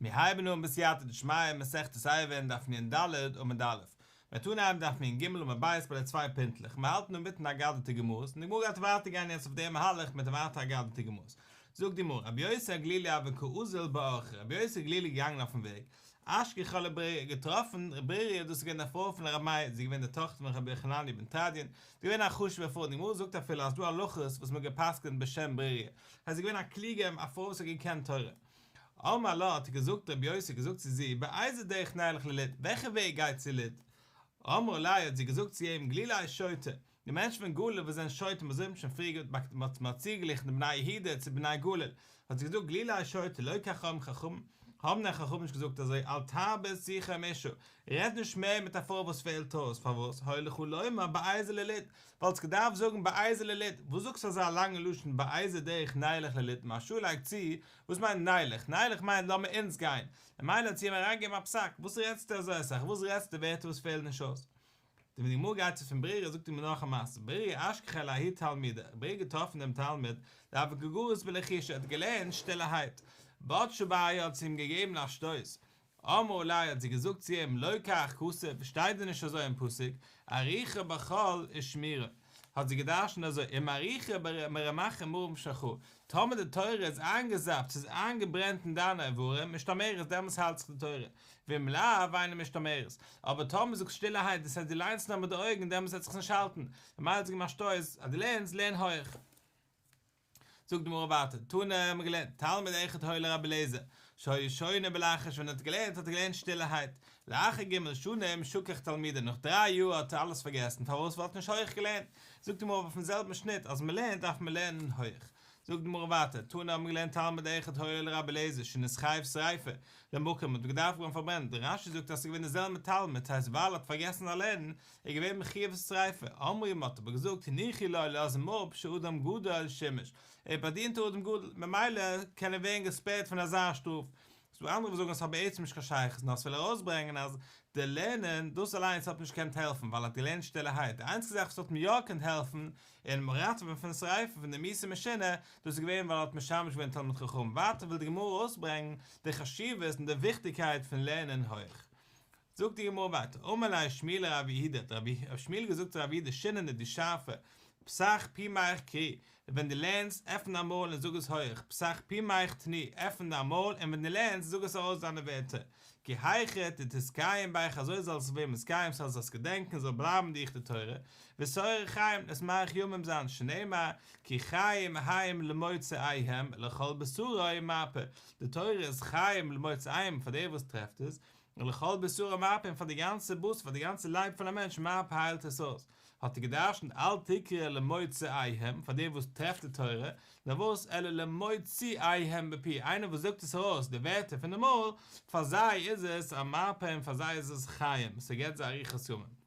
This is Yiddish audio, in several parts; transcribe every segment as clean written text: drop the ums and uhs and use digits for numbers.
מיר הייבן אן בסייעתא דשמיא מסכת עירובין דף נ"ד עמוד א', מ'וועט אנהייבן דף נ"ג עמוד ב' ביי די צוויי פינטלעך, מיר האלטן אינמיטן אגדתא גמרות, און די גמרא גייט ווייטער גיין יעצט אויף דעם מהלך מיט ווייטער אגדתא גמרות. זאגט די גמרא, רבי יוסי הגלילי הוה קאזיל באורחא, רבי יוסי הגלילי איז געגאנגען אויפן וועג, אשכחה לברוריה, געטראפן ברוריה, דאס איז געווען די פרוי פון רבי מאיר, זי איז געווען די טאכטער פון רבי חנניה בן תרדיון, זי איז געווען א חשוב'ע פרוי, די גמרא זאגט אפילו אז ס'דא הלכות וואס מ'האט גע'פסק'נט בשם ברוריה, זי איז געווען א קלוגע, א פרוי וואס האט געקענט תורה. אמר לה, האט ער געזאגט, רבי יוסי האט געזאגט צו זי, באיזה דרך נלך ללוד, וועלכע וועג גייט צו לוד? אמרה ליה, האט זי געזאגט צו אים, גלילי שוטה, די מענטשן פון גליל וואס זענען שוטים, אזוי האט מען שוין פריער געהאט, מען האט צוגעגליכן די בני יהודה צו בני גליל, האט זי געזאגט, גלילי שוטה, לא כך אמרו חכמים, האבן דען חכמים נישט געזאגט אזוי, אל תרבה שיחה עם אשה, רעד נישט מער מיט א פרוי וואס פעלט אויס, פארוואס, היה לך לומר באיזה ללוד, וואלטסט געדארפט זאגן באיזה ללוד, וואס זאגסטו אזא לאנגע לשון באיזה דרך נלך ללוד, מהרש"א לייגט צו, וואס מיינט נלך? נלך מיינט לאמיר אונז גיין, ממילא האט זי אים אריינגעגעבן א פסק, וואס רעדסטו אזוי אסאך, וואס רעדסטו ווערטער וואס פעלן נישט אויס? די גמרא גייט צו פון ברוריה זאגט די גמרא נאך א מעשה, ברוריה אשכחיה לההוא תלמידא, ברוריה געטראפן דעם תלמיד, דהוה קא גריס בלחישא, ער האט געלערנט שטילערהייט, בטשה ביה האט זי אים געגעבן א שטויס, אמרה ליה האט זי געזאגט צו אים לא כך כתוב, שטייט דען נישט אזוי אין פסוק, ארוכה בחול ושמורה, האט זי געדרשנט אזוי, אם ארוכה ברמ"ח איברים שלך, טאמער די תורה איז איינגעזאפט, ס'איז איינגעברענט אין דיינע איברים, משתמרת, דעמאלס האלט זיך די תורה, ואם לאו, אינה משתמרת, אבער טאמער זאגסט שטילערהייט, דאס הייסט דו ליינסט נאר מיט די אויגן, דעמאלס וועט זיך עס נישט האלטן, ממילא האט זי געמאכט שטויס, אז דו לערנסט, לערן הויך. זאגט די גמרא ווייטער, תנא, האבן מיר געלערנט, תלמיד אחד היה לרבי אליעזר, שהיה שונה בלחש, ווען ער האט געלערנט האט ער געלערנט שטילערהייט, לאחר ג' שנים שכח תלמודו, נאך דריי יאר האט ער אלעס פארגעסן, פארוואס ווייל ער האט נישט הויך געלערנט, זאגט די גמרא אויפן זעלבן שניט, אז מען לערנט דארף מען לערנען הויך, זאגט די גמרא ווייטער, תנא האבן מיר געלערנט תלמיד אחד היה לרבי אליעזר שנתחייב שריפה, למקום האט געדארפט ווערן פארברענט, רש"י זאגט אז עס איז געווען די זעלבע תלמיד, ס'הייסט ווייל ער האט פארגעסן זיין לערנען, איז געווען מחויב שריפה, אמרו מ'האט אבער געזאגט הניחו לו לאז אים אפ שאדם גדול שימש, ער האט באדינט אדם גדול, ממילא קען ער ווערן געספערט פון אזא שטראף. ס'דא אנדערע וואס זאגן אז ס'האט בעצם נישט קיין שייכות נאר ס'וויל ארויסברענגען אז די לערנען דאס אליינס האט נישט געקענט העלפן ווייל ער האט געלערנט שטילערהייט, די איינציגע זאך וואס האט אים יא געקענט העלפן און אים ראטעווען פון שריפה פון די מיתה משונה דאס איז געווען ווייל ער האט משמש געווען תלמיד חכם, ווייטער וויל די גמרא ארויסברענגן די חשיבות און די וויכטיגקייט פון לערנען הויך. זאגט די גמרא ווייטער, אמר ליה שמואל לרב יהודה, האט רב שמואל געזאגט צו רב יהודה שיננא דו שארפע, פתח פומך קרי, ווען דו לערנסט, עפן דיין מויל און זאג עס הויך, פתח פומך תני, עפן דיין מויל און ווען דו לערנסט, זאג עס ארויס דיינע ווערטער, כי היכי דתתקיים בך אזוי זאל עס ווערן מתקיים זאלסט עס געדענקען זאל בלייבן דיך די תורה, ותארך חיים, וועסט מאריך ימים זיין, שנאמר, כי חיים הם למוצאיהם, לכל בשרו מרפא, די תורה איז חיים למוצאיהם פאר דער וואס טרעפט עס, ולכל בשרו מרפא און פאר די גאנצע בשר פאר די גאנצע לייב פון א מענטש מרפא היילט עס אויס, האט ער געדרשנט אל תקרי למוצאיהם פאר דער וואס טרעפט די תורה, נאר וואס אלא למוציאיהם בפי איינער וואס זאגט עס ארויס די ווערטער פון די מויל, פאר זיי איז עס א מרפא און פאר זיי איז עס חיים, ס'געבט זיי אריכות ימים.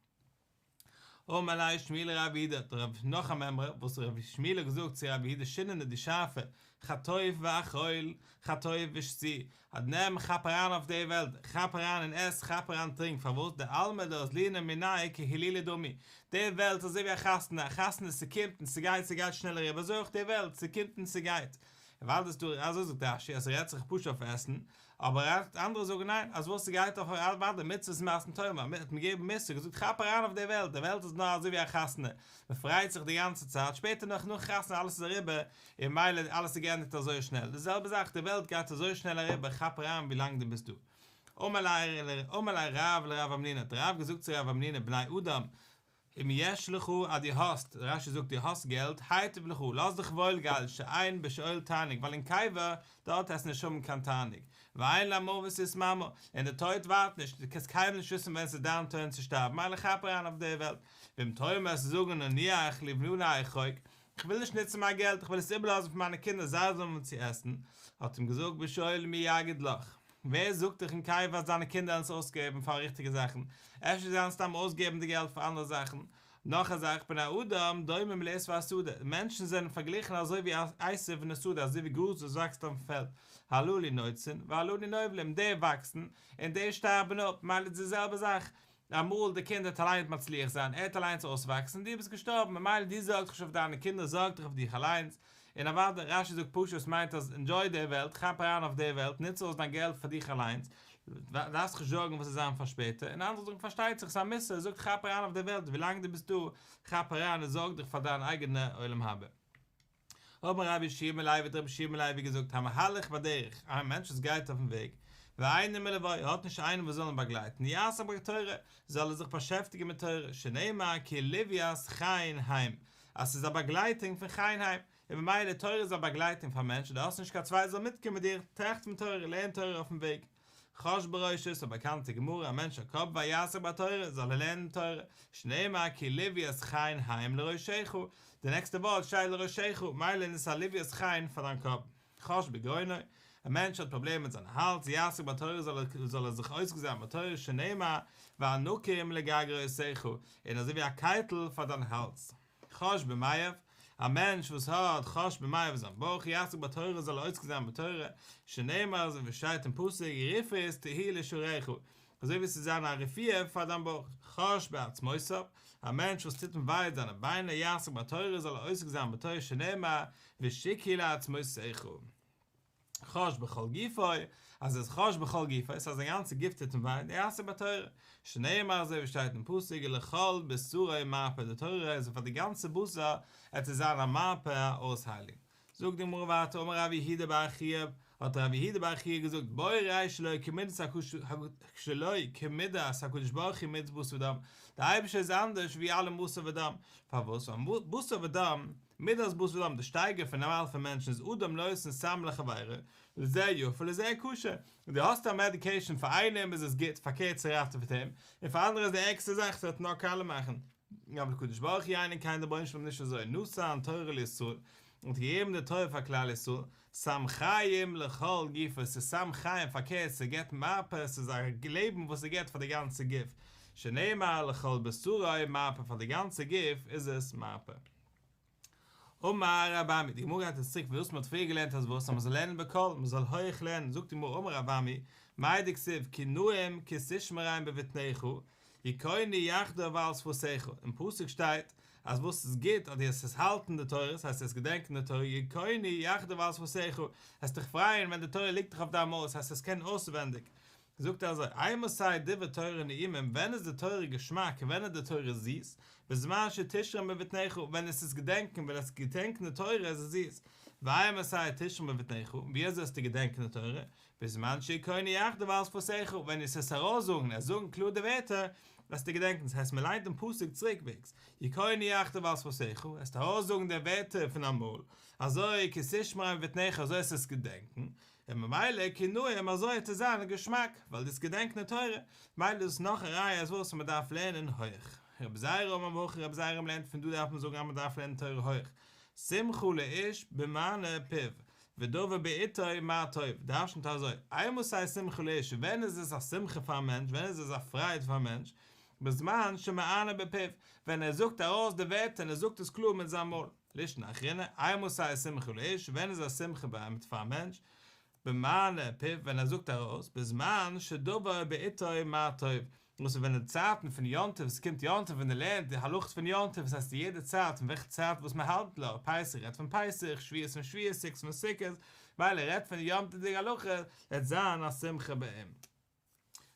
אמר ליה שמואל לרב יהודה, האט רב נאך א מימרא וואס רב שמואל האט געזאגט צו רב יהודה שיננא דו שארפע, חטוף ואכול, חטוף ושתי, אז נעם כאפ אריין אויף די וועלט, כאפ אריין און עס, כאפ אריין טרינק, פארוואס דעלמא דאזלינן מיניה כהילולא דמי, די וועלט איז אזוי ווי א חתונה, א חתונה ס'קומט און ס'גייט ס'גייט שנעל אריבער, אזוי אויך די וועלט, ס'קומט און ס'גייט, ווייל דאס דא אזוי זאגט רש"י אז ס'רעדט זיך פשוט אויף עסן, אבער אנדערע זאגן ניין, אז וואס ס'גייט אויף אוודאי מצוות מעשים טובים, מען האט געגעבן מוסר, געזאגט כאפ אריין אויף די וועלט, די וועלט איז נאר אזוי ווי א חתונה, מען פרייט זיך די גאנצע צייט, שפעטער נאך נאך חתונה אלעס איז אריבער, און מילא אלעס איז געענדיגט אזוי שנעל, די זעלבע זאך די וועלט גייט אזוי שנעל אריבער כאפ אריין ווי לאנג דו ביסט דא. אמר ליה רב לרב המנונא, האט רב געזאגט צו רב המנונא בני אדם, אם יש לך אז דו האסט, רש"י זאגט דו האסט געלט, היטב לך, לאז דיך וואויל גיין, שאין בשאול תענוג, ווייל אין קבר, דארט וועסטו נישט האבן קיין תענוג, ואין למוות להתמהמה, און דער טויט ווארט נישט, דו קענסט קיינמאל נישט וויסן ווען ס'איז דיין טורן צו שטארבן, מילא כאפ אריין אויף דער וועלט, ואם תאמר וועסט זאגן אניח לבני חוק, איך וויל נישט נוצן מיין געלט, איך וויל עס איבערלאזן פאר מיינע קינדער זיי זאלן האבן צו עסן, האט אים געזאגט בשאול מי יגיד לך, ווער זאגט דיך אין קבר אז דיינע קינדער וועלן עס אויסגעבן פאר ריכטיגע זאכן, אפשר זיי וועלן סתם אויסגעבן די געלט פאר אנדערע זאכן, נאך א זאך, בני אדם דומים לעשב השדה, מענטשן זענען פארגליכן אזוי ווי עשב אין די שדה, אזוי ווי גראז וואס וואקסט אויפן פעלד, הללו נוצצין והללו נובלים, די וואקסן און די שטארבן אפ, מילא איז די זעלבע זאך, אמאל די קינד וועט אליינס מצליח זיין, ער וועט אליינס אויסוואקסן, דו ביסט געשטארבן, ממילא דו זארג דיך נישט אויף דיינע קינדער, זארג דיך אויף דיך אליינס. און אוודאי, רש"י זאגט פשוט עס מיינט אז ענדזשוי די וועלט, כאפ אריין אויף די וועלט, נוץ אויס דיין געלט פאר דיך אליינס, דארפסט זיך נישט זארגן וואס וועט זיין פאר שפעטער, און אנדערע זאגן פארשטייט זיך ס'איז א מוסר, זאגט כאפ אריין אויף די וועלט ווילאנג דו ביסט דא, כאפ אריין און זארג דיך פאר דיין אייגענע עולם הבא. אמר רבי יהושע בן לוי האט רבי יהושע בן לוי געזאגט המהלך בדרך, א מענטש וואס גייט אויפן וועג, ואינו מלוהו, ער האט נישט איינעם וואס זאל אים באגלייטן, יעסוק בתורה, זאל ער זיך באשעפטיגן מיט תורה, שנאמר כי לוית חן הם, אז ס'איז א באגלייטונג פון חן הם, און ממילא תורה איז א באגלייטונג פאר מענטשן, דו האסט נישט קיין צווייטער זאל מיטקומען מיט דיר, טראכט פון תורה, לערן תורה אויפן וועג. חש בראשו, ס'איז א באקאנטע גמרא, א מענטש האט קאפ וויי יעסוק בתורה, זאל ער לערנען תורה, שנאמר כי לוית חן הם לראשך, די נעקסטע ווארט שטייט לראשך, מילא איז עס א לוית חן פאר דיין קאפ. חש בגרונו, א מענטש האט פראבלעם מיט זיין האלז, יעסוק בתורה זאל ער זיך עוסק זיין בתורה שנאמר וענקים לגרגרותיך, און אזוי ווי א קייטל פאר דיין האלז. חש במעיו, א מענטש וואס האט חש במעיו זיין בויך, יעסוק בתורה זאל ער עוסק זיין בתורה, שנאמר אזוי ווי שטייט אין פסוק רפאות תהי לשרך, אזוי ווי ס'זאל זיין א רפואה פאר דיין בויך, חש בעצמותיו, א מענטש וואס טוט אים וויי זיינע ביינער, יעסוק בתורה זאל ער עוסק זיין בתורה שנאמר ושכהו לעצמותיך. חש בכל גופו, אז עס איז חש בכל גופו, עס הייסט זיין גאנצע גוף טוט אים וויי, יעסוק בתורה, שנאמר אזוי ווי שטייט אין פסוק ולכל בשרו מרפא, די תורה איז פאר די גאנצע בשר, עס וועט זיין א מרפא א אויסהיילונג. זאגט די גמרא ווייטער אמר רב יהודה בר חייא, האט רב יהודה בר חייא געזאגט בוא וראה שלא שלא כמידת הקדוש ברוך הוא מידת בשר ודם, די אייבערשטער איז אנדערש ווי אלע בשר ודם, פארוואס? ווייל בשר ודם מידת בשר ודם, די שטייגער פון נארמאל פון מענטשן איז אדם נותן סם לחבירו, לזה יפה לזה קשה, און דו האסט א מעדיקעישאן פאר איינעם איז עס גוט, פארקערט ס'ראטעוועט אים, און פאר אנדערע איז די ערגסטע זאך ס'וועט נאר קאליע מאכן. אבל הקדוש ברוך הוא אינו כן דער רבונו של עולם נישט אזוי, נתן תורה לישראל, האט געגעבן די תורה פאר כלל ישראל, סם חיים לכל גופו, ס'איז סם חיים פארקערט ס'געבט מרפא, ס'איז א לעבן וואס ס'געבט פאר די גאנצע גוף, שנאמר לכל בשרו מרפא פאר די גאנצע גוף איז עס מרפא. אמר רב אמי, די גמרא גייט יעצט צוריק וואס מען האט פריער געלערנט אז וואס אז מען זאל לערנען בקול, מען זאל הויעך לערנען, זאגט די גמרא אמר רב אמי, מאי דכתיב כי נעים כי תשמרם בבטנך, יכונו יחדיו על שפתיך, אין פסוק שטייט אז וואס איז גוט אז דו וועסט עס האלטן די תורה, דאס הייסט עס געדענקען די תורה, יכונו יחדיו על שפתיך, וועסט דיך פרייען ווען די תורה ליגט דיך אויף דיין מויל, דאס הייסט עס קענען אויסווענדיג, זאגט ער אזוי, אימתי דברי תורה נעימים, ווען איז די תורה געשמאק און ווען איז די תורה זיס, בזמן שתשרם בבטנך, ווען עס איז געדענקען, ווען עס געדענקען די תורה איז עס זיס, ואימתי תשרם בבטנך, ווי אזוי זאלסטו געדענקען די תורה, בזמן שיכונו יחדיו על שפתיך, ווען עס עס ארויסזאגן, עס זאגן קלאר די ווערטער, וועסטו געדענקען, דאס הייסט מען ליינט דעם פסוק צוריקוועגס, יכונו יחדיו על שפתיך, וועסטו ארויסזאגן די ווערטער פון דיין מויל, אזוי כי תשמרם בבטנך, אזוי וועסטו עס געדענקען, און ממילא כי נעים אזוי וועט עס זיין געשמאק, ווייל דו'סט געדענקען די תורה, ממילא איז עס נאך א ראיה אז וואס מען דארף לערנען הויך. רבי זירא אמר מהכא רבי זירא לערנט פון דא דארף מען זאגן אז מען דארף לערנען תורה הויך, שמחה לאיש במענה פיו, ודבר בעתו מה טוב, דרשנ'ט אזוי, אימתי שמחה לאיש, ווען איז עס א שמחה פאר א מענטש, ווען איז עס א פרייד פאר א מענטש, בזמן שמענה בפיו, ווען ער זאגט ארויס די ווערטער און ער זאגט עס קלאר מיט זיין מויל. לישנא אחרינא, אימתי שמחה לאיש, ווען איז א שמחה באמת פאר א מענטש? במענה פיו, ווען ער זאגט ארויס, בזמן שדבר בעתו מה טוב, דאס איז ווען די צייטן פון יום טוב, עס קומט יום טוב און ער לערנט די הלכות פון יום טוב, עס הייסט יעדע צייט פון וועלכע צייט וואס מען האלט לא, פסח רעדט פון פסח, שבועות פון שבועות, סוכות פון סוכות, ווייל ער רעדט פון די יום טוב'דיגע הלכות, וועט זיין א שמחה ביי אים.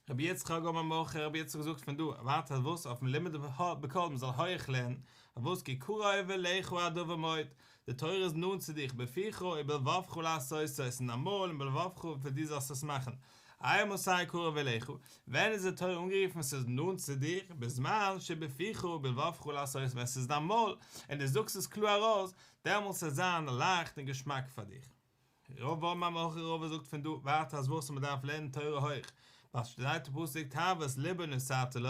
רבי יצחק אמר מהכא רבי יצחק זאגט פון דא ווייטער וואס אויפן לימוד בקול מען זאל הויעך לערנען וואס כי קרוב אליך הדבר מאוד די תורה איז נאנט צו דיך בפיך ובלבבך לעשותו עס איז אין דיין מויל און בלבבך פאר דו זאלסט עס מאכן אימתי קרוב אליך ווען איז די תורה אנגערופן עס איז נאנט צו דיך בזמן שבפיך ובלבבך לעשותו ווען עס איז דיין מויל און דו זאגסט עס קלאר ארויס דעמאלטס וועט זיין לייכט און געשמאק פאר דיך. רבא אמר מהכא רבא זאגט פון דא ווייטער אז וואס מען דארף לערנען תורה הויך, ווייל שטייט אין פסוק תאוות לבו נתת לו,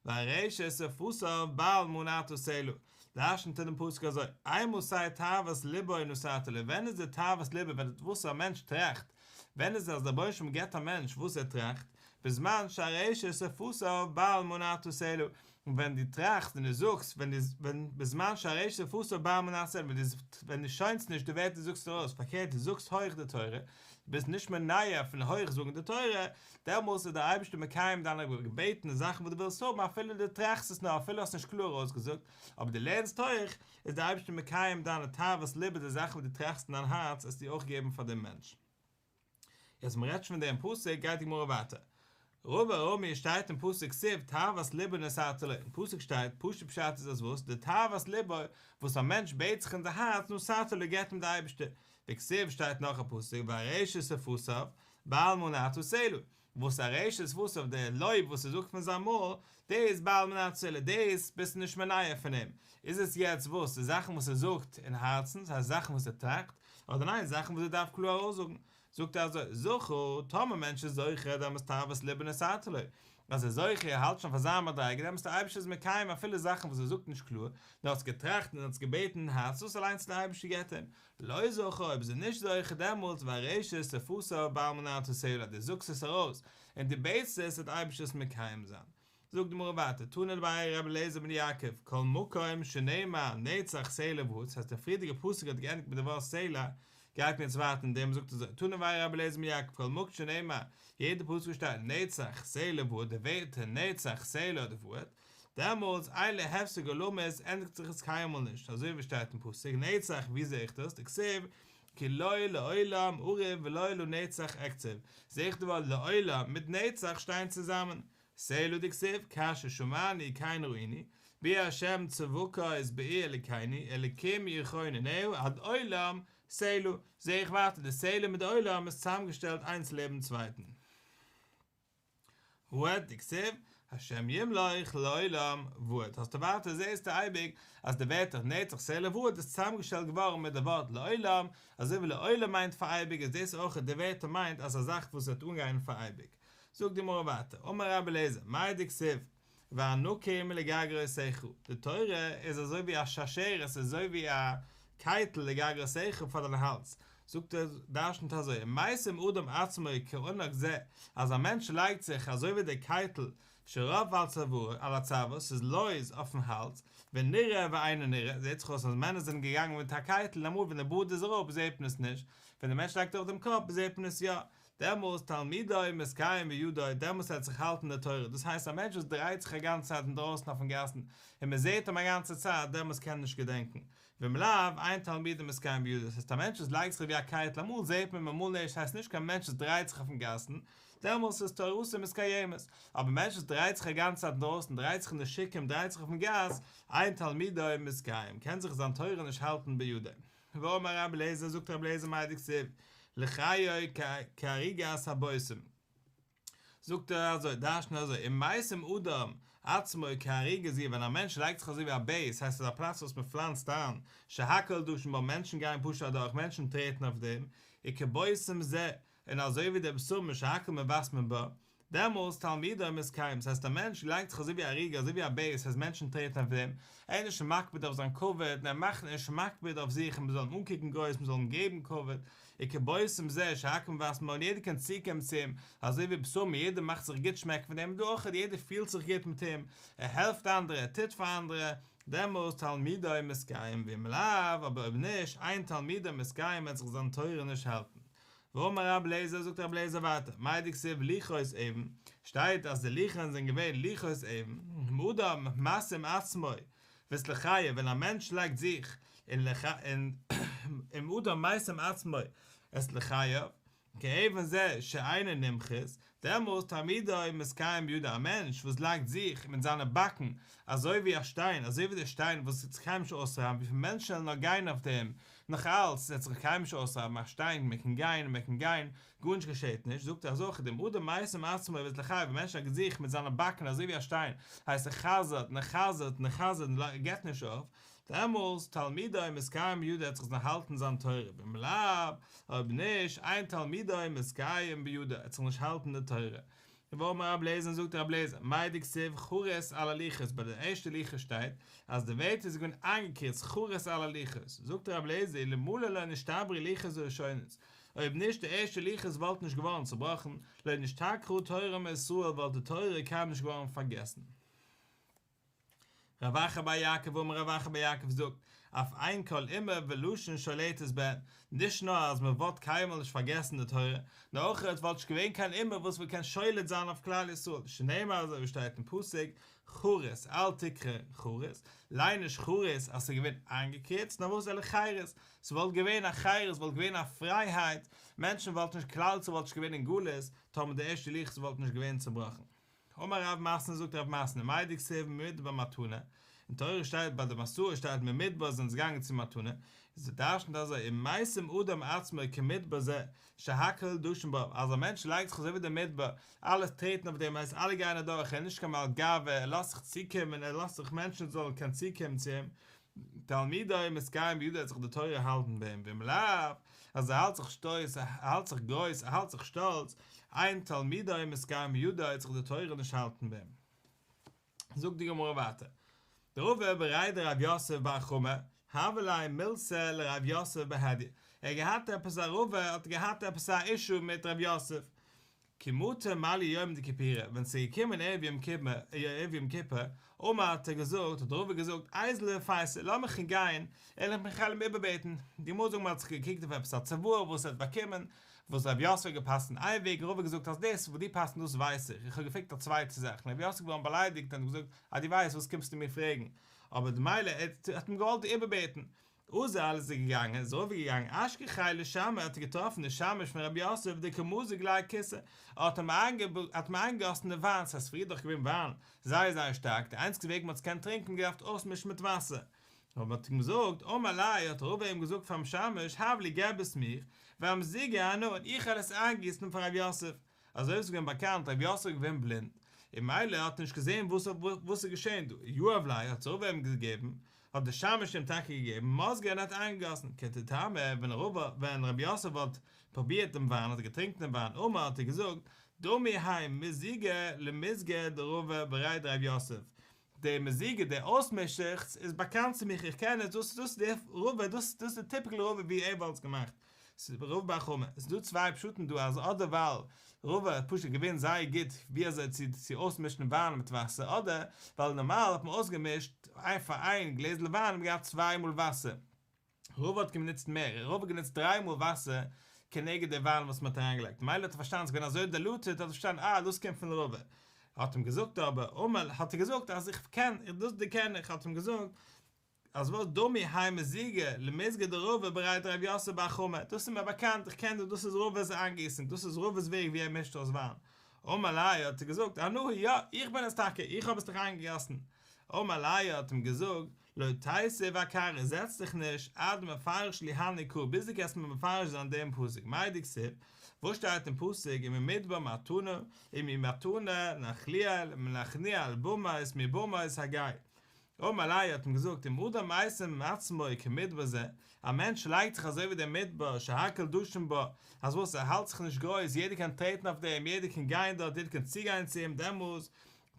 וארשת שפתיו בל מנעת סלה, דרשנ'ט ער דעם פסוק אזוי, אימתי תאוות לבו נתת לו, ווען איז די תאוות לבו ווען וואס א מענטש טראכט, ווען איז אז דער רבונו של עולם געבט א מענטש וואס ער טראכט, בזמן שארשת שפתיו בל מנעת סלה, און ווען דו טראכסט און דו זאגסט, ווען דו, ווען בזמן שארשת שפתיו בל מנעת סלה, ווען דו, ווען דו שוינסט נישט די ווערטער זאגסט ארויס, פארקערט דו זאגסט הויך די תורה, דו ביסט נישט מונע פון הויך זאגן די תורה, דעמאלס איז דער אייבערשטער מקיים דיינע געבעטן און זאכן וואס דו ווילסט האבן אפילו דו טראכסט עס נאר אפילו האסט נישט קלאר ארויסגעזאגט, אבער דו לערנסט הויך, איז דער אייבערשטער מקיים דיינע תאוות ליבא די זאכן וואס דו טראכסט אין דיין הארץ עס דיר אויך געבן פאר דעם מענטש. יעצט מען רעדט שוין פון דעם פסוק גייט די גמרא ווייטער. רבא רמי שטייט אין פסוק כתיב תאוות ליבו נתת לו, אין פסוק שטייט פשוט פשט איז אז וואס די תאוות ליבו וואס א מענטש בעט זיך אין די הארץ נתת לו געבט אים די אייבערשטער, וכתיב שטייט נאך א פסוק וארשת שפתיו בעלמה נטה סלה, וואס ארשת שפתיו די לויב וואס ער זאגט פון זיין מויל דאס בעלמה נטה סלה דאס ביסטו נישט מונע פון אים, איז עס יעצט וואס די זאכן וואס ער זאגט אין הארצן, ס'הייסט זאכן וואס ער טראכט, אדער ניין זאכן וואס ער דארף קלאר ארויסזאגן, זאגט ער אזוי, זכה, טאמער מענטש איז זוכה דעמאלס תאוות ליבו נתת לו, אז ער איז זוכה ער האלט שוין אויף אזא מדריגה דעמאלס דער אייבערשטער איז מקיים אפילו זאכן וואס ער זאגט נישט קלאר, נאר האט געטראכט און האט עס געבעטן אין הארץ דאס אליינס דער אייבערשטער געבט אים, לא זכה, אויב איז ער נישט זוכה דעמאלס וארשת שפתיו בעלמה נטה סלה אז דו זאגסט עס ארויס און דו בעטסט עס וועט דער אייבערשטער עס מקיים זיין. זאגט די גמרא ווייטער, תנא דבי רבי אליעזר בן יעקב, כל מקום שנאמר נצח סלה ועד, ס'הייסט דער פריערדיגער פסוק האט געענדיגט מיט די ווארט סלה, גייט מען יעצט ווייטער אין דעם, זאגט אזוי, תנא דבי רבי אליעזר בן יעקב, כל מקום שנאמר, יעדע פסוק וואס שטייט נצח סלה ועד, די ווערטער נצח סלה אדער ועד, דעמאלטס אין לו הפסק עולמית ענדיגט זיך עס קיינמאל נישט, אזוי ווי שטייט אין פסוק נצח, ווי זעה איך דאס? דכתיב כי לא לעולם אריב ולא לנצח אקצוב, זעה איך די ווארט לעולם מיט נצח שטייען צוזאמען, סלה דכתיב כאשר שמענו כן ראינו, בי ה' צבקות בעיר אלקינו, אלקים יכוננה עד עולם סלה, זעה איך ווייטער די סלה מיט די עולם איז צוזאמגעשטעלט איינס לעבן צווייטן. ועד דכתיב השם ימלוך לעולם ועד האסטו ווייטער זעהסטו אייביג אז די ווערטער נצח סלה ועד איז צוזאמגעשטעלט געווארן מיט די ווארט לעולם, אזוי ווי לעולם מיינט פאר אייביג איז דאס אויך די ווערטער מיינט אז א זאך וואס וועט אנגיין פאר אייביג. זאגט די גמרא ווייטער, אמר רבי אליעזר, מאי דכתיב, וענקים לגרגרותיך, די תורה איז אזוי ווי א שרשרת, ס'איז אזוי ווי א קייטל לגרגרותיך פאר דיין האלז, זאגט ער, דרשנ'ט אזוי, אם משים אדם עצמו כענק זה, אז א מענטש לייגט זיך אזוי ווי די קייטל שרף על צווארו, על הצוואר, ס'איז לויז אויפן האלז, ונראה ואינו נראה, זעט זיך אויס אז מענער זענען געגאנגען מיט א קייטל און אמאל ווען די בארד איז אראפ זעט מען עס נישט, ווען די מענטש לייגט ארויף דעם קאפ זעט מען עס יא, דעמאלס תלמודו מתקיים בידו, דעמאלס וועט זיך האלטן די תורה, דאס הייסט א מענטש וואס דרייט זיך א גאנצע צייט אינדרויסן אויפן גאסן און מען זעט אים א גאנצע צייט, דעמאלס קען ער נישט געדענקן, ואם לאו, אין תלמודו מתקיים בידו, דאס הייסט א מענטש וואס לייגט זיך ווי א קייטל אמאל זעט מען אים אמאל נישט, הייסט נישט קיין מענטש וואס דרייט זיך אויפן גאסן, דעמאלס איז תורתו מתקיימת, אבער מענטש וואס דרייט זיך א גאנצע צייט אינדרויסן, דרייט זיך אין די שווקים, דרייט זיך אויפן גאס, אין תלמודו מתקיים, קען זיך זיין תורה נישט האלטן בידו. ואמר רבי אליעזר, זאגט רבי אליעזר מאי דכתיב, לחיו כערוגת הבושם. זאגט ער אזוי, דרש'נט ער אזוי, אם משים אדם עצמו כערוגה זו, ווען א מענטש לייגט זיך אזוי ווי א בעיס, הייסט עס א פלאץ וואס מען פלאנצט איין, שהכל דשין בה, מענטשן גייען פשוט אדורך, מענטשן טרעטן אויף דעם, וכבושם זה, און אזוי ווי די בשמים שהכל מבשמים בה, דעמאלס תלמודו מתקיים, ס'הייסט א מענטש לייגט זיך אזוי ווי ערוגה, אזוי ווי א בעיס, אז מענטשן טרעטן אויף דעם, ער איז נישט מקפיד אויף זיין כבוד, און ער מאכט נישט מקפיד אויף זיך און מ'זאל אים אנקוקן גרויס, מ'זאל אים געבן כבוד, וכבושם זה שהכל מבשמים בה און יעדער קען צוקומען צו אים, אזוי ווי בשמים יעדער מאכט זיך גוט שמעקן פון אים, דא אויך יעדער פילט זיך גוט מיט אים, ער העלפט אנדערע, ער טוט פאר אנדערע, דעמאלס תלמודו מתקיים, ואם לאו, אבער אויב נישט, אין תלמודו מתקיים וועט זיך זיין תורה נישט האלטן. ואמר רבי אליעזר, זאגט רבי אליעזר ווייטער, מאי דכתיב לוחות אבן, שטייט אז די לוחות זענען געווען לוחות אבן, אם אדם משים עצמו ואת לחיו, ווען א מענטש לייגט זיך אין אם אדם משים עצמו את לחיו, כאבן זה שאינו נמחית, דעמאלס תלמודו מתקיים בידו, א מענטש וואס לייגט זיך מיט זיינע באקן אזוי ווי א שטיין, אזוי ווי דער שטיין וואס וועט זיך קיינמאל נישט אויסרייבן, וויפיל מענטשן וועלן נאר גיין אויף דעם, נאך אלץ, עס וועט זיך קיינמאל נישט אויסרייבן, א שטיין, מען קען גיין און מען קען גיין, גארנישט געשעט נישט, זאגט ער אז אויך אם אדם משים עצמו ואת לחיו, א מענטש לייגט זיך מיט זיינע באקן אזוי ווי א שטיין, הייסט ער חזר'ט און ער חזר'ט און ער חזר'ט און געבט נישט אויף, דעמאלס תלמודו מתקיים בידו וועט זיך האלטן זיין תורה, ואם לאו, אויב נישט, אין תלמודו מתקיים בידו, ער וועט זיך נישט האלטן די תורה. ואמר רבי אליעזר זאגט רבי אליעזר, מאי דכתיב חרות על הלוחות, ביי די ערשטע לוחות שטייט אז די ווערטער איז געווען איינגעקריצט חרות על הלוחות, זאגט רבי אליעזר אלמלא לא נשתברו לוחות הראשונות, אויב נישט די ערשטע לוחות וואלטן נישט געווארן צובראכן, לא נשתכחה תורה מישראל וואלט די תורה קיינמאל נישט געווארן פארגעסן. רב אחא בר יעקב אמר רב אחא בר יעקב זאגט, אף אין כל אומה ולשון שולטת בהן, נישט נאר אז מען וואלט קיינמאל נישט פארגעסן די תורה, נאר אויך עס וואלט נישט געווען קיין אומה וואס וואלט קען שולט זיין אויף כלל ישראל, שנאמר אזוי ווי שטייט אין פסוק, חרות, אל תקרי חרות, ליין נישט חרות אז ס'איז געווען איינגעקריצט, נאר וואס אלא חירות, ס'וואלט געווען א חירות, וואלט געווען א פרייהייט, מענטשן וואלטן נישט, כלל ישראל וואלט נישט געווען אין גלות, טאמער די ערשטע לוחות וואלט נישט געווען צובראכן. אמר רב מתנה זאגט רב מתנה מאי דכתיב ממדבר מתנה, אין תורה שטייט ביי די מסעות שטייט ממדבר זענען זיי געגאנגען צו מתנה, איז דער דרשנ'ט אזוי אם משים אדם עצמו כמדבר זה שהכל דשין בו, אז א מענטש לייגט זיך אזוי ווי דער מדבר, אלע טרעטן אויף דעם הייסט אלע גייען אדורך ער איז נישט קיין בעל גאווה ער לאזט זיך צוקומען ער לאזט זיך מענטשן זאלן קענען צוקומען צו אים, תלמודו מתקיים בידו וועט זיך די תורה האלטן ביי אים ואם לאו, אז ער האלט זיך שטויס, ער האלט זיך גרויס, ער האלט זיך שטאלץ, אין תלמודו מתקיים בידו וועט זיך די תורה נישט האלטן ביי אים. זאגט די גמרא ווייטער, דרבא בריה דרב יוסף בר חמא, הוה ליה מילתא לרב יוסף בהדיא, ער האט געהאט עפעס א רבא האט געהאט עפעס א אישו מיט רב יוסף, כי מטא מלי יומא דכיפורי, ווען ס'איז געקומען ערב יום כיפור, ערב יום כיפור, אמר האט ער געזאגט, האט רבא געזאגט, איזיל לפייסיה, לאמיך גיין, און איך מיך וועל אים איבערבעטן, די גמרא זאגט מ'האט זיך געקריגט אויף עפעס א צוואה וואס ער האט באקומען, וואס רב יוסף האט געפסקנט איין וועג, רבא האט געזאגט אז דאס וואס דו פסקנסט דאס ווייס איך, איך האב געפרעגט א צווייטע זאך, און רב יוסף איז געווארן באליידיגט און האט געזאגט אז דו ווייסט וואס קומסטו מיר פרעגן, אבער מילא ער האט אים געוואלט איבערבעטן, אזל איז ער געגאנגען, איז רבא געגאנגען, אשכחיה לשמעיה האט ער געטראפן די שמש פון רב יוסף דקא מזיג ליה כסא, ער האט אים האט אים איינגעגאסן די וויין, ס'הייסט פריער דאך געווען וויין זייער זייער שטארק, די איינציגסטע וועג מ'האט עס קענען טרינקען געדארפט אויסמישן מיט וואסער, רבא האט אים געזאגט, אמר ליה האט רבא אים געזאגט פארן שמש, הב לי געב עס מיר, ואמזיגיה אנא און איך וועל עס איינגיסן פאר רב יוסף, אזוי ווי עס איז געווען באקאנט רב יוסף איז געווען בלינד, און מילא האט ער נישט געזען וואס וואס איז געשען דא, יהב ליה האט רבא אים געגעבן, האט דער שמש אים טאקע געגעבן, מזגיה און האט איינגעגאסן, כי טעמיה, ווען רבא ווען רב יוסף האט פרובירט דעם וויין האט ער געטרינקען דעם וויין, אמר האט ער געזאגט, דמי האי מיזוגא למיזגא דרבא בריה דרב יוסף, די מזיגה, די אויסמישעכץ, איז באקאנט צו מיך, איך קען עס, דאס דאס איז דער רבא, דאס דאס איז די טיפיקל רבא ווי ער וואלט עס געמאכט. ס'איז רבא בר חמא. עס איז דא צוויי פשטים דא אז אדער ווייל רבא האט פשוט געווען זייער גוט ווי אזוי צו צו אויסמישן וויין מיט וואסער, אדער ווייל נארמאל האט מען אויסגעמישט איין פאר איין גלעזל וויין האט מען געהאט צוויי מאל וואסער. רבא האט גענוצט מער, רבא האט גענוצט דריי מאל וואסער כנגד די וויין וואס מען האט אריינגעלייגט, מילא האט ער פארשטאנען ס'איז געווען אזוי דעלוטעד האט ער פארשטאנען אה דאס קומט פון רבא, האט אים געזאגט אבער אמר האט ער געזאגט אז איך קען דאס דערקען איך, האט אים געזאגט אז וואס דמי האי מיזוגא למיזגא דרבא בריה דרב יוסף בר חמא, דאס איז מיר באקאנט איך קען דאס דאס איז רבא'ס איינגיסונג דאס איז רבא'ס וועג ווי ער מישט אויס וויין, אמר ליה האט ער געזאגט אנא הוא יא איך בין עס טאקע איך האב עס דיך איינגעגאסן, אמר ליה האט אים געזאגט לא תיתיב אכרעא, זעץ דיך נישט, עד דמפרש לי הני קראי, ביז דו קענסט מיר מפרש זיין דעם פסוק, מאי דכתיב, וואס שטייט אין פסוק, וממדבר מתנה, וממתנה נחליאל, מנחליאל במות, מבמות הגיא. אמר ליה האט אים געזאגט, אם אדם משים עצמו כמדבר זה, א מענטש לייגט זיך אזוי ווי דער מדבר, שהכל דשין בו, אז וואס, ער האלט זיך נישט גרויס, יעדער קען טרעטן אויף דעם, יעדער קען גיין דארט, יעדער קען צוגיין צו אים, דעמאלס,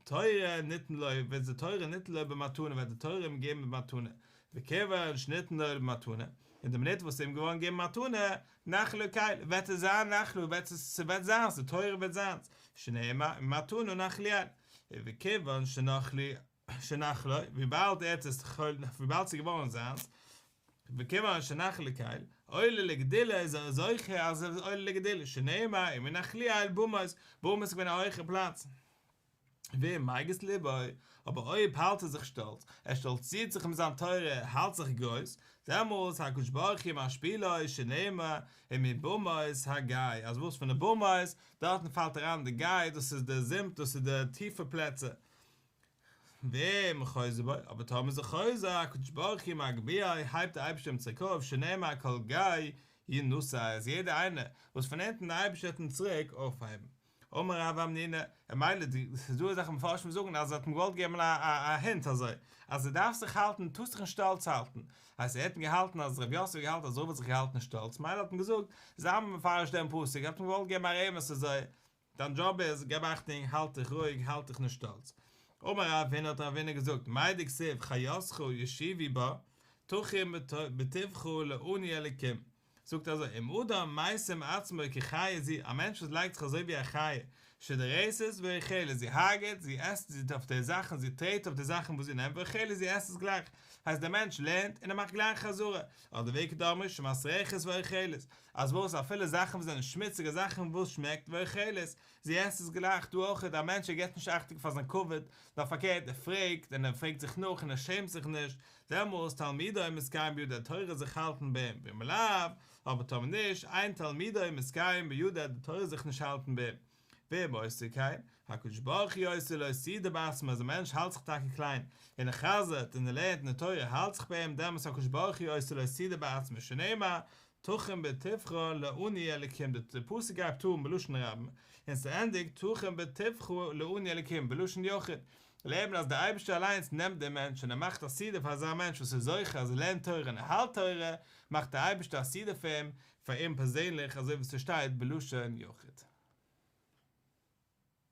תורה ניתנה לו, וועט די תורה ניתנה לו במתנה, וועט די תורה אים געבן במתנה, וכיוון שניתנה לו במתנה, אין די מינוט וואס ס'איז אים געווארן געגעבן במתנה, נחלו קל, וועט עס זיין נחלו, וועט עס, ס'וועט זיינס, די תורה וועט זיינס, שנאמר, ממתנה נחליאל, וכיוון שנחלו, שנחלו, וויבאלד ער האט עס, וויבאלד ס'איז געווארן זיינס, וכיוון שנחלו קל, עולה לגדולה איז ער זוכה אז ער איז עולה לגדולה, שנאמר, ומנחליאל במות, במות איז געווען א הויכע פלאץ. ואם מגיס לבו, אבער אויב האלט ער זיך שטאלץ, ער שטאלצירט זיך מיט זיין תורה, ער האלט זיך גרויס, דעמאלס הקדוש ברוך הוא משפילו, שנאמר, ומבמות הגיא, אז וואס פון די במות, דארטן פאלט אריין די גיא, דאס איז די זומפ, דאס איז די טיפע פלעצער. ואם חוזר בו, אבער טאמער איז ער חוזר, הקדוש ברוך הוא מגביהו, הייבט דער אייבערשטער אים צוריק אויף, שנאמר כל גיא ינשא, אז יעדער איינער וואס פון אונטן דער אייבערשטער וועט אים צוריק אויפהייבן. אמר רב המנונא, און מילא די, ס'איז דא אזעלכע מפרשים וואס זאגן אז ער האט אים געוואלט געבן א א הינט אזוי, אז דו דארפסט זיך האלטן, טארסט זיך נישט שטאלץ האלטן, הייסט ער האט אים געהאלטן אז רב יוסף האט געהאלטן אז רבא האט זיך געהאלטן שטאלץ, מילא האט אים געזאגט, זיי מיר מפרש דעם פסוק, ער האט אים געוואלט געבן א רמז אזוי, דיין דזשאב איז, געב אכטונג, האלט דיך רואיג, האלט דיך נישט שטאלץ. אמר רב הונא האט רב הונא געזאגט, מאי דכתיב חיותך ישובו בה, תחום בטובך לעני אלקים. זאגט אזוי, אם אדם משים עצמו כחיה זו, א מענטש וואס לייגט זיך אזוי ווי א חיה, שדורסת ואוכלת, זי הרג'ט, זי עסט, זי אויף די זאכן, זי טרעט אויף די זאכן וואס זי נעמט, ואוכלת, זי עסט עס גלייך, הייסט דער מענטש לערנט און ער מאכט גלייך חזרה, אדער ואיכא דאמרי שמסריחת ואוכלת, אז וואס אפילו זאכן וואס זענען שמוציגע זאכן וואס שמעקט ואוכלת, זי עסט עס גלייך, דא אויך א מענטש ער געבט נישט אכטונג פאר זיין כבוד, נאר פארקערט ער פרעגט און ער פרעגט זיך נאך און ער שעמט זיך נישט, דעמאלס תלמודו מתקיים בידו די תורה זיך האלטן ביי אים, ואם לאו, אבער טאמער נישט, אין תלמודו מתקיים בידו די תורה זיך נישט האלטן ביי אים. ואם עושה כן, הקדוש ברוך הוא עושה לו סעודה בעצמו אז א מענטש האלט זיך טאקע קליין, און ער חזר'ט און ער לערנט און די תורה האלט זיך ביי אים דעמאלס הקדוש ברוך הוא עושה לו סעודה בעצמו שנאמר תכין בטובך לעני אלקים די פסוק הייבט אן בלשון רבים און ס'ענדיגט תכין בטובך לעני אלקים בלשון יחיד לערנט מען אז דער אייבערשטער אליינס נעמט דעם מענטש און ער מאכט א סעודה פאר אזא מענטש וואס איז זוכה אז ער לערנט תורה און ער האלט תורה מאכט דער אייבערשטער א סעודה פאר אים פאר אים פערזענליך אזוי ווי ס'שטייט בלשון יחיד.